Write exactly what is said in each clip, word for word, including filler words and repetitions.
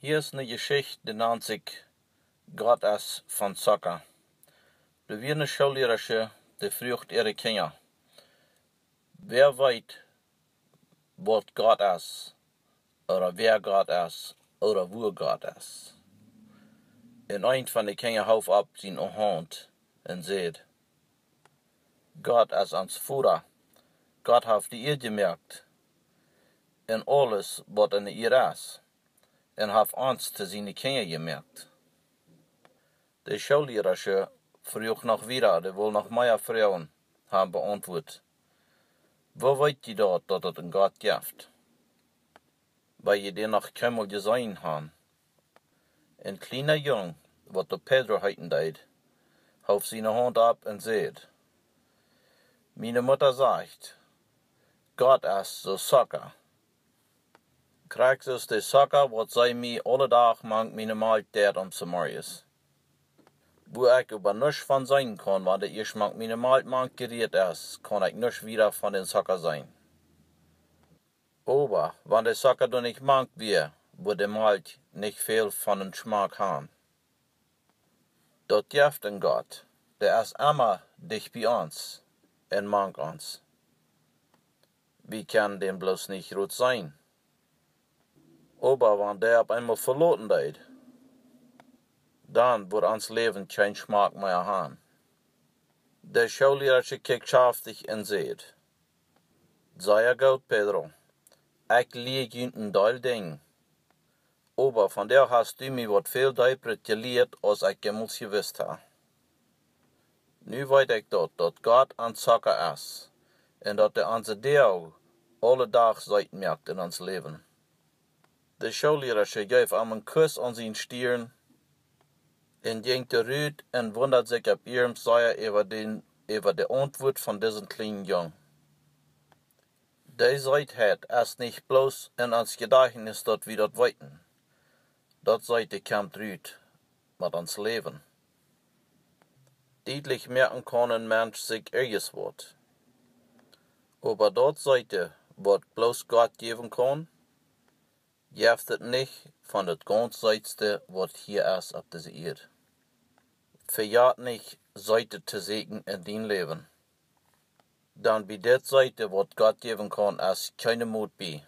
Hia es eene Jeschicht, dee nant sikj Gott es von Zucker. Doa wia eene Schoollierarsche, dee fruach äare Kjinja: Wäa weet, waut Gott es, ooda wäa Gott es, ooda wua Gott es? Un eent von de Kjinja hoof opp siene Haunt un säd: Gott es ons Voda. Gott haft de Ieed jemoakt un aules, waut enne Ieed es, un haft ons to siene Kjinja jemoakt. De Schoollierarsche fruach noch wieda, dee wull noch mea Froagen haben beauntwuat. Woo weet jie daut, daut et eenen Gott jeft, wan jie dän noch kjeenmol jeseenen haben? Een kjliena Jung, waut doa Pedro heeten deed, hoof siene Haunt opp un säd: Miene Mutta sajcht, Gott es soo Zucker. Krakjt soo aus de Zucker, waut see mie aule Dach mank miene Malkj deit om zemorjes. Wua ekj oba nuscht von seenen kaun, wan dee ieescht mank miene Malkj mank jerieet es, kaun ekj nuscht wieda von dän Zucker seenen. Oba wan de Zucker doa nich mank wia, wudd de Malkj nich väl von dän Schmack haben. Daut jeft eenen Gott, dee es emma dicht bie ons un mank ons. Wie kjennen dän bloos nich rut seenen. Oba wan dee opp eemol veloten deed, dan wudd ons Läwen kjeen Schmack mea haben. De Schoollierarsche kjikjt schaftich un säd: Sea goot, Pedro. Ekj lia junt een Deel Dinja. Oba vondoag hast du mie waut väl deepret jelieet, aus ekj jemols jewist hab. Nu weet ekj daut, daut Gott een Zucker es un daut hee onse Doag aule Dach seet moakt en ons Läwen. De Schoollierarsche jeef am eenen Kuss aun siene Stiern un jinkj doa rut un wundad sikj opp iernst sea äwa dän, äwa de Auntwuat von disen kjlienen Jung. Dee Seetheit es nich bloos en ons Jedajchtnis, daut wie daut weeten. Daut Seete kjemt rut met ons Läwen. Dietlich moaken kaun een Mensch sikj irjentwaut. Oba daut Seete, waut bloos Gott jäwen kaun, jeft et nich von daut gaunz Seetste, waut hia es opp dise Ieed. Vejät nich, Seete to sieekjen en dien Läwen. Dan bie dit Seete, waut Gott jäwen kaun, es kjeene Mot bie.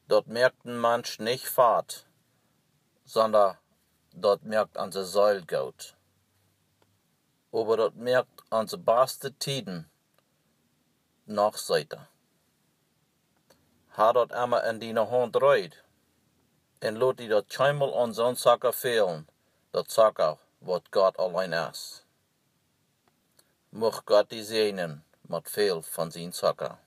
Daut moakt een Mensch nich fat, sonda daut moakt onse Seel goot. Oba daut moakt onse baste Tieden noch seeta. Hab daut emma en diene Haunt reed un lot die daut kjeenmol aun soon Zucker fälen, daut Zucker, waut Gott auleen es. Mucht Gott die säajnen met väl von sien Zucker.